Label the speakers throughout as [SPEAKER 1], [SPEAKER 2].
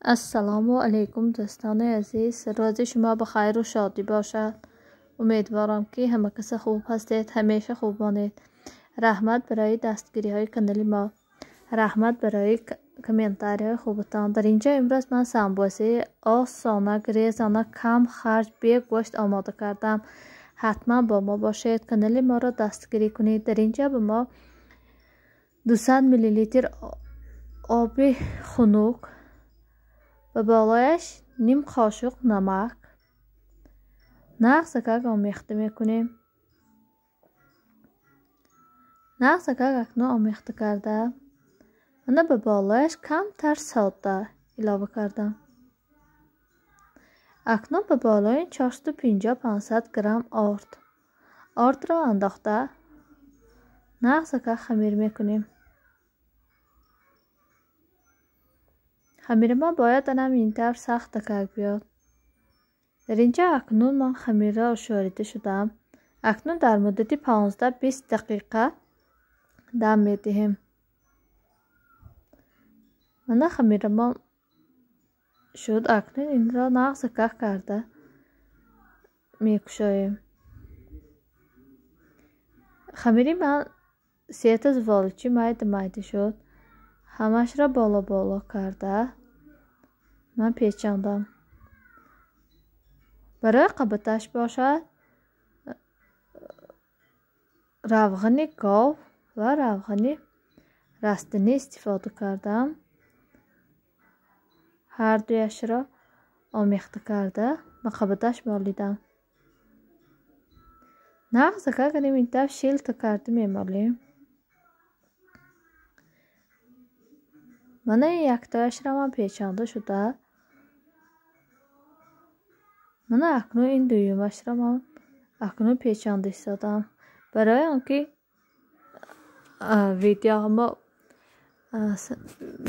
[SPEAKER 1] Ассалому алайкум дӯстони азиз, рӯзи шумо ба хайру шодӣ бошад. Умедворам, ки ҳама каса хуб ҳастед, ҳамеша хуб монед. Раҳмат барои дастгириҳои канали мо, раҳмат барои комментариҳои хубатон. Дар инҷо имрӯз ман самбӯсаи осона, резона, кам харҷ, бегӯшт омода кардам. Ҳатман бо мо бошед, канали моро дастгирӣ кунед. Дар инҷо ба мо 200 миллилитр оби хунук, ба болояш ним қошуқ намак, нағзакак омехта мекунем. Нағзакак акнун омехта карда, мана ба болояш камтар сода илова кардам. Акнун ба болои 450-500 грамм орд. Ордро андохта нағзакак хамир мекунем. Хамири мо бояд анам ин тавр сахтакак биёд. Дар инҷо акнун ман хамирро ошорида шудам. Акнун дар муддати 15-20 дақиқа дам медиҳем. Мана хамири мо шуд. Акнун инро нағзакак карда мекушоем. Хамири ман сета зволичи майда майда шуд. Ҳамашро боло-боло карда ман печондам. Барои қабаташ бошад равғани гов ва равғани растанӣ истифода кардам. Ҳар дуяшро омехта карда ба қабаташ молидам. Нағзакак ин тавр шилта карда мемолем. Мана ин яктояшро ман печонда шуда. Мана акнун ин дуюмашро ман акнун печонда истодам. Барои он ки видеомо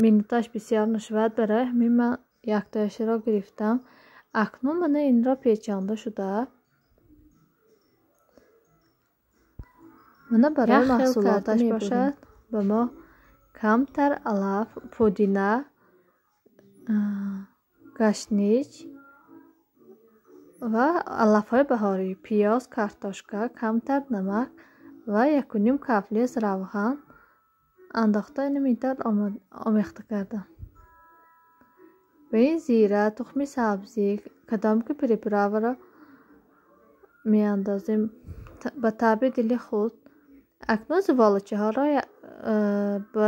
[SPEAKER 1] минуташ бисёр нашавад, барои ҳамин ман яктояшро гирифтам. Акнун мана инро печонда шуда. Мана барои маҳсулоташ бошад ба мо камтар алаф, пудина, гашнич ва алафҳои баҳорӣ, пиёз, картошка, камтар намак ва 1,5 кафлез равған андохта ин тавр омехта кардам. Ба ин зира, тухми сабзӣ, кадом ки приправаро меандозем ба таъби дили худ. Акнун зуволачаҳоро ба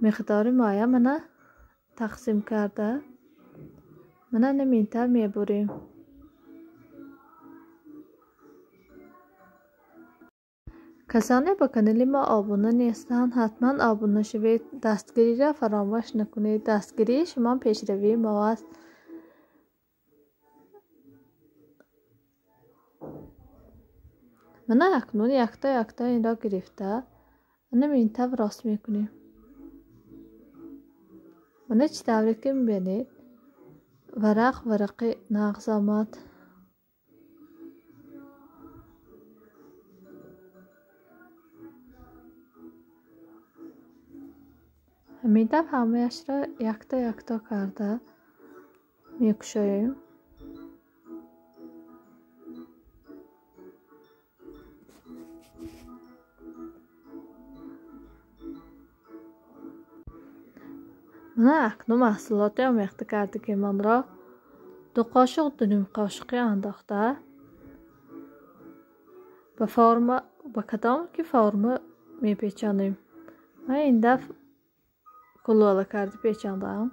[SPEAKER 1] миқдори муайян мана тақсим карда мана ин тавр мебурем. Касоне ба канали мо обуна нестанд, ҳатман обуна шавед. Дастгириро фаромӯш накунед. Дастгирии шумо пешравии мо аст. Мана акнун якто якто инро гирифта ана ин тавр рост мекунем. Мана чӣ тавре ки мебинед, варақ варақи нағз омад. Ҳамин тавр ҳамаашро якто якто карда мекушоем. Мана акнун маҳсулоти омехта кардагимонро 2 қошуқ 2,5 қошуқӣ андохта ба форма, ба кадом ки форма мепечонем. Ман ин дафъ кулола карда печондаам.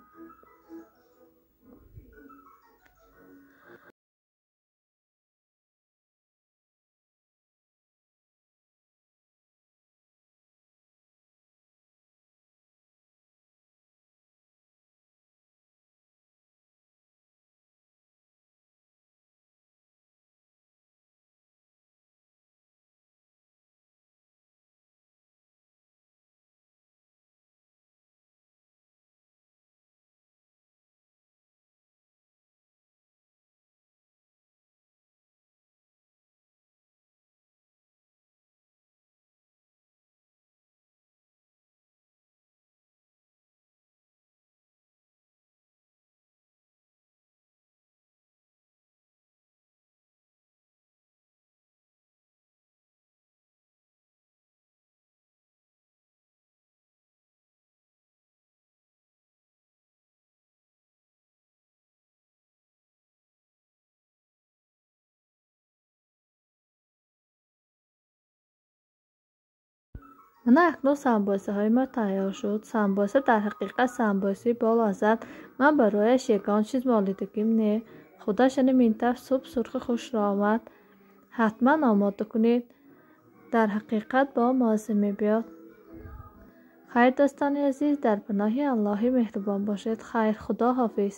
[SPEAKER 1] Мана акнун самбосаҳои мо тайёр шуд. Самбоса дар ҳақиқат самбосаи болаззат. Ман барояш ягон чиз молидагим не. Худаш ана минтавр суб сурхи хушро омад. Ҳатман омода кунед. Дар ҳақиқат бо мазза мебиёд. Хайр, дӯстони азиз, дар паноҳи Аллоҳи меҳрубон бошед. Хайр, Худо ҳофиз.